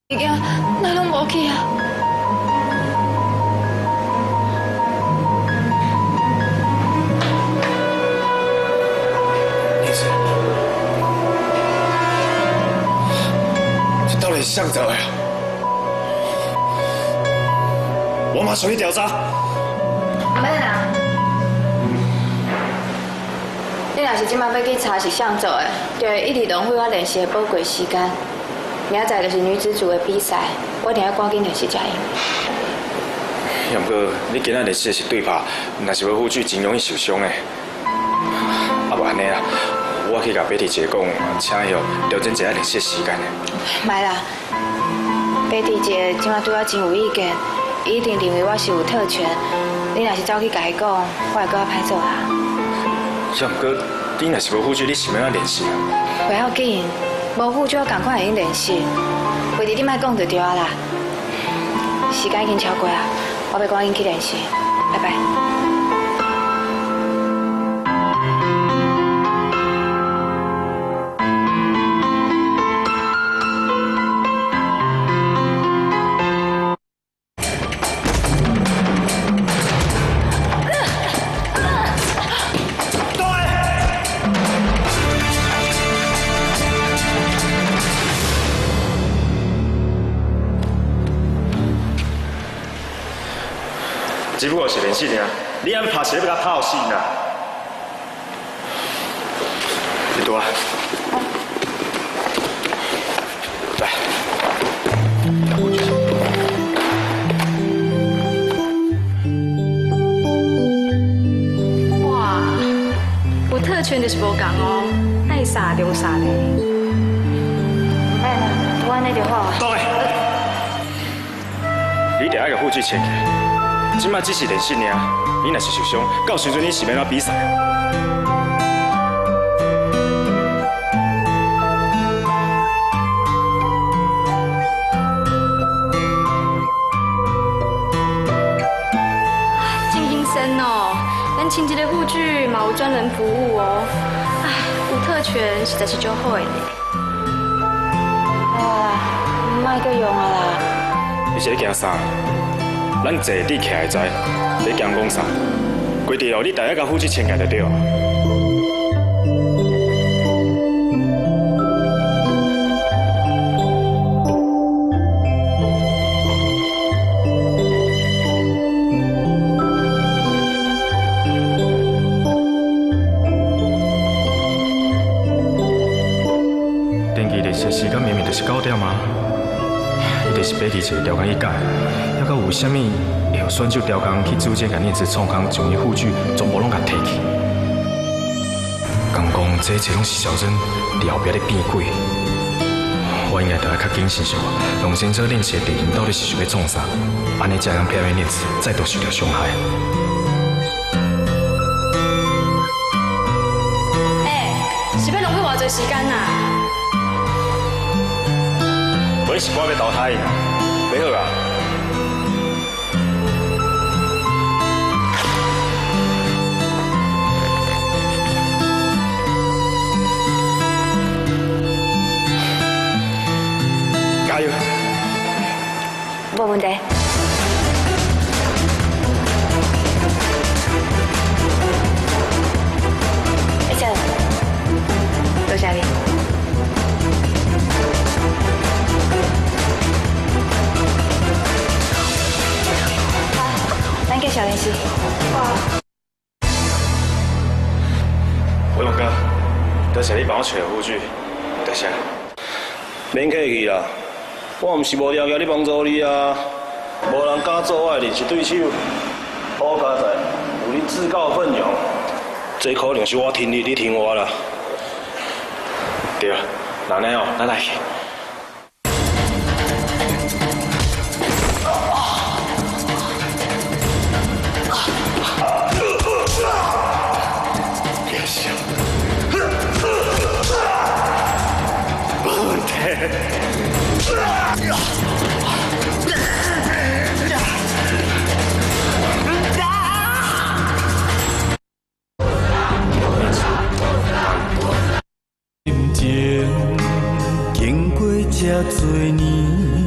物件，哪攏無去啊？念慈，這到底是誰做的啊？我馬上去調查。免啦，你若是這擺欲去查是誰做的，就會一直浪費我練習的寶貴時間。明仔載就是女子組的比賽，我一定要趕緊練習才會用。也毋過，你今仔練習的是對拍，若是無護具，真容易受傷的。啊，無按呢啦，我去共白鐵姐講，請伊哦調整一下練習時間。莫啦，白鐵姐這擺對我真有意見，伊一定認為我是有特權。你若是走去共伊講，我會閣較歹做啦。也毋過，你若是無護具，你是欲按怎練習啊？袂要緊，無護具我仝款會用練習。話題你莫講就對啊啦。時間已經超過啊，我欲趕緊去練習，拜拜。只不過是練習爾，你按拍是欲共拍予死啦！你倒來，來。哇，有特權就是無仝哦，愛啥就啥咧。免啦，我按呢就好啊。倒來，你著愛共護具穿起來。這擺只是練習爾，你若是受傷，到時陣你是欲按怎比賽啊？真興森哦，咱穿這个護具嘛有專人服務哦。唉，有特權實在是足好的呢。好啦，莫閣用啊啦。你是咧驚啥？咱坐你徛會知，咧驚講啥？規定哦，你逐日共護具穿起來就對了。登記練習時間明明就是9點啊，一定是白鐵姐調工去改，猶閣有啥物會予選手調工去組織共念慈創空，將伊護具全部攏共提去？敢講這一切攏是小珍佇後壁咧變鬼？我應該著愛較謹慎小可，弄清楚練習的地形到底是想欲創啥，按呢才會當避免念慈再度受著傷害。欸，是欲浪費偌濟時間啊？無你是趕欲淘汰伊啊？欲好啊！加油！無問題。阿珍，多謝你。好，咱繼續練習。偉龍哥，多謝你幫我揣護具，多謝。免客氣啦，我毋是無條件咧幫助你啊，無人敢做我的臨時對手。好佳哉，有你自告奮勇，這可能是我聽你，你聽我啦。對，那按呢哦，咱來去。無問題。心情經過這多年，